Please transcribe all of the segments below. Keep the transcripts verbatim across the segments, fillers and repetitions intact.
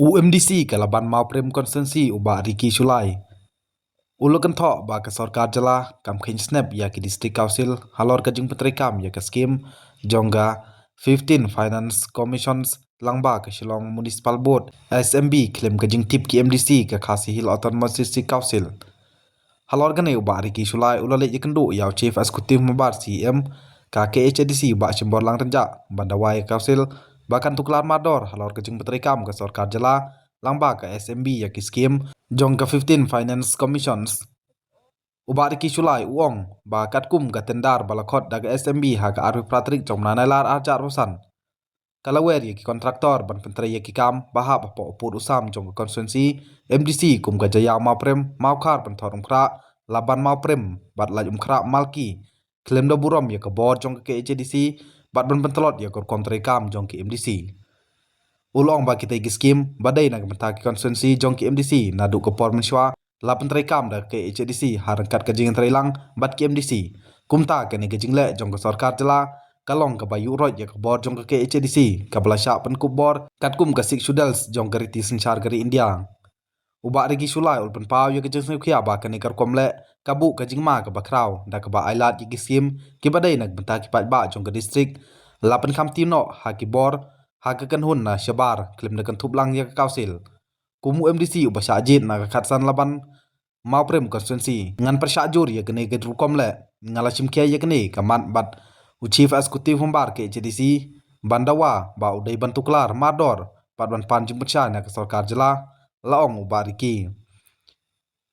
U MDC ka Laban Mawprem Constituency u Bah Ricky Shullai u la kynthoh ba ka sorkar jylla kam kheiñ snep ïa ki District Council halor ka jingpyntreikam ïa ka scheme jong ka fifteen Finance Commissions lyngba ka Shillong Municipal Board, SMB, khlem ka jingtip ki MDC ka Khasi Hills Autonomous District Council. Halor kane u Bah Ricky Shullai u la leit ïakynduh ïa u Chief Executive Member, CEM, ka KHADC, Bah Shimborlang Rynjah, ban dawa ïa ka Council ba kan tuklar mardor halor ka jingpyntreikam ka sorkar jylla lyngba ka SMB ïa ki scheme jong ka fifteen Finance Commissions. U Bah Ricky Shullai u ong ba katkum ka tender ba la khot da ka SMB ha ka arphew phra tarik jong u bnai Nailar arhajar arphew san, ka la wer ïa ki contractor ban pyntrei ïa ki kam ba hap hapoh u pud u sam jong ka constituency MDC kum ka Jaïaw Mawprem, Mawkhar, Pynthorumkhrah, Laban Mawprem bad Laitumkhrah, Malki, khlem da burom ïa ka bor jong ka KHADC bad ban pyntlot ïa ka rukom treikam jong ki MDC. U la ong ba kitei ki scheme ba dei na ka bynta ki constituency jong ki MDC naduh ka por mynshuwa la pyntreikam da ka KHADC ha ryngkat ka jingïatreilang bad ki MDC. Kumta kane ka jingleh jong ka sorkar jylla ka long kaba ïuh roit ïa ka bor jong ka KHADC kaba la shah pynkup bor katkum ka Sixth Schedule jong ka riti synshar ka ri India. U Bah Ricky Shullai u la pynpaw ïa ka jingsngewkhia ba kane ka rukom leh ka buh ka jingma kaba khraw da kaba ailad ïa ki scheme kiba dei na ka bynta ki paidbah jong ka district la pynkhamti noh ha ki bor ha ka kynhun na shabar khlem da kynthup lang ïa ka Council. Kum u MDC uba shah jied na ka khatsan Laban Mawprem Constituency, ngan pyrshah jur ïa kane ka rukom leh. Nga la shimkhia ïa kane ka mat bad u Chief Executive Member KHADC ban dawa ba u dei ban tuklar mardor bad ban pan jingpynshai na ka sorkar jylla, la ong u Bah Ricky.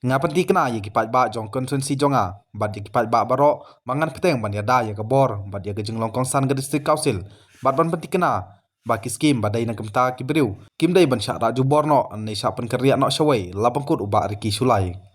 Nga pynthikna ïa ki paidbah jong constituency jong nga bad ïa ki paidbah baroh ba ngan bteng ban ïada ïa ka bor bad ïa ka jinglong kongsan ka District Council bad ban pynthikna ba ki scheme ba dei na ka bynta ki briew kim dei ban shah rah jubor noh ne shah pynkynriah noh shawei, la pynkut u Bah Ricky Shullai.